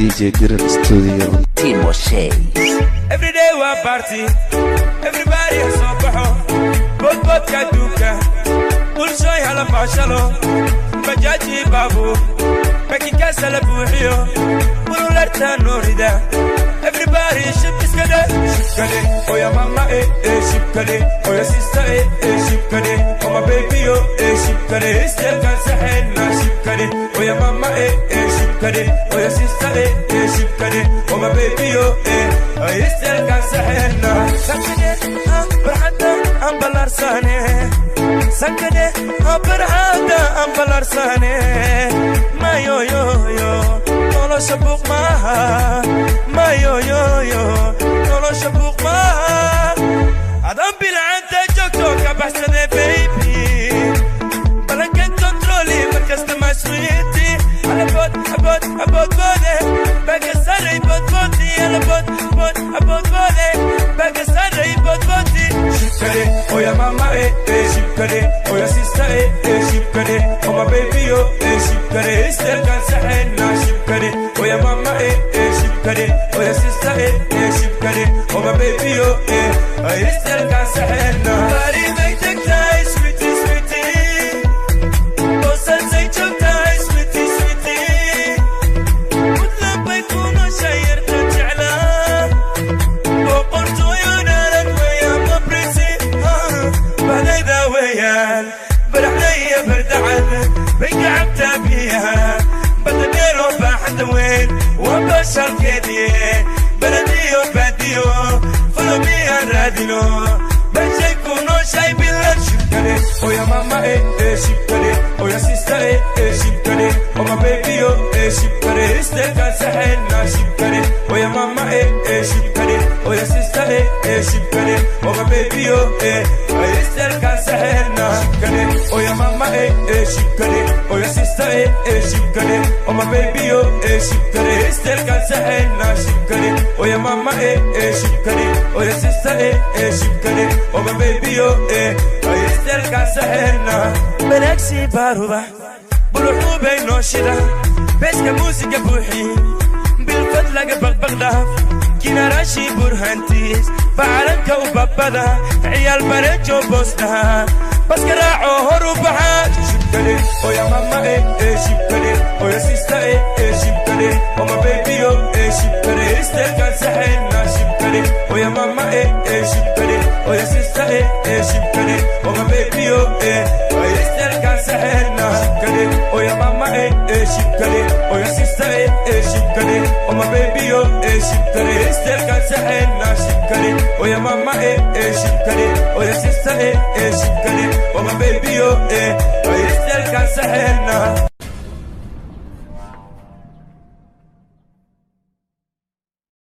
DJ Dirir Studio. Timo Shays. Every day waa party, everybody ha soo baxo, boodboodka adduunka, bulshooy hala baashalo, bajaaji baabuur, bakinkaasa la buuxiyo, bulularta noorida. Everybody shib iska dhe, shibkadhe, oya mama eh eh shibkadhe, oya sister eh eh shibkadhe, oh my baby yo eh shibkadhe, istelkan saxeena shibkadhe, oya mama eh eh shibkadhe, oya sister eh eh shibkadhe, oh my baby yo eh istelkan saxeena. Sankadhe ah barxadda aan ballaarsane, sankadhe ah barxadda aan ballaarsane, mayoyoyo nolosha buuq maaha, mayoyoyo nolosha buuq maaha. Adan bilcanta joogto ka baxsade baby, balankan controli markasta my sweetie, alabood abood abood boode baga saray boodboodi, alabood bood abood boode baga saray boodboodi. Shibkade oya mama eh eh shibkade, oya sister eh eh shibkade, oh my baby yo eh shibkade, istelkan saxeena shibkade, oya mama eh eh shibkade, oya sister eh eh shibkade, oh my baby yo eh istelkan saxeena. Bari may tagtahay sweetie sweetie, boosasay joogtahay sweetie sweetie, Puntland bay ku nooshahay yarta jeclaa, boqortooyo weeyaan ma brisi, bahdayda weeyaan baraxdaya bardacad bay gacabtaa biyaha, badda dheeroo baaxadda weyn waa bashalkeediye, baladiyo baadiyo falomiyaan raadino, meeshay ku nooshahay bilad. Shibkade oya mama eh eh shibkade, oya sister eh eh shibkade, oh my baby yo eh shibkade, istelkan saxeena shibkade, oya mama eh eh shibkade, oya sister eh eh shibkade, oh my baby yo eh istelkan saxeena shibkade, oya mama eh eh shibkade, oya sister eh eh shibkade, oh my baby yo eh shibkade, istelkan saxeena shibkade, oya mama eh eh shibkade, oya sister eh eh shibkade, oh my baby yo eh istelkan saxeena. Banaagsi baaruba buluxuubay nooshida, beeska muusiga buuxi, bilfadlaga baqbaqdhaaf, kinaraashi burhantiis bacalanka u babbada, ciyaal bareejo boosdaha baska raaco hor u baxa. Shibkade oya mama eh eh shibkade, oya sister eh eh shibkade, oh my baby yo eh shibkade, istelkan saxeena shibkade, oya mama eh eh shibkade, oya sister eh eh shibkade, oh my baby yo eh istelkan saxeena shibkade, oya mama eh eh shibkade, oya sister eh eh shibkade, oh my baby yo eh shibkade, istelkan saxeena shibkade, oya mama eh eh shibkade, oya sister eh eh shibkade, oh my baby yo eh istelkan saxeena.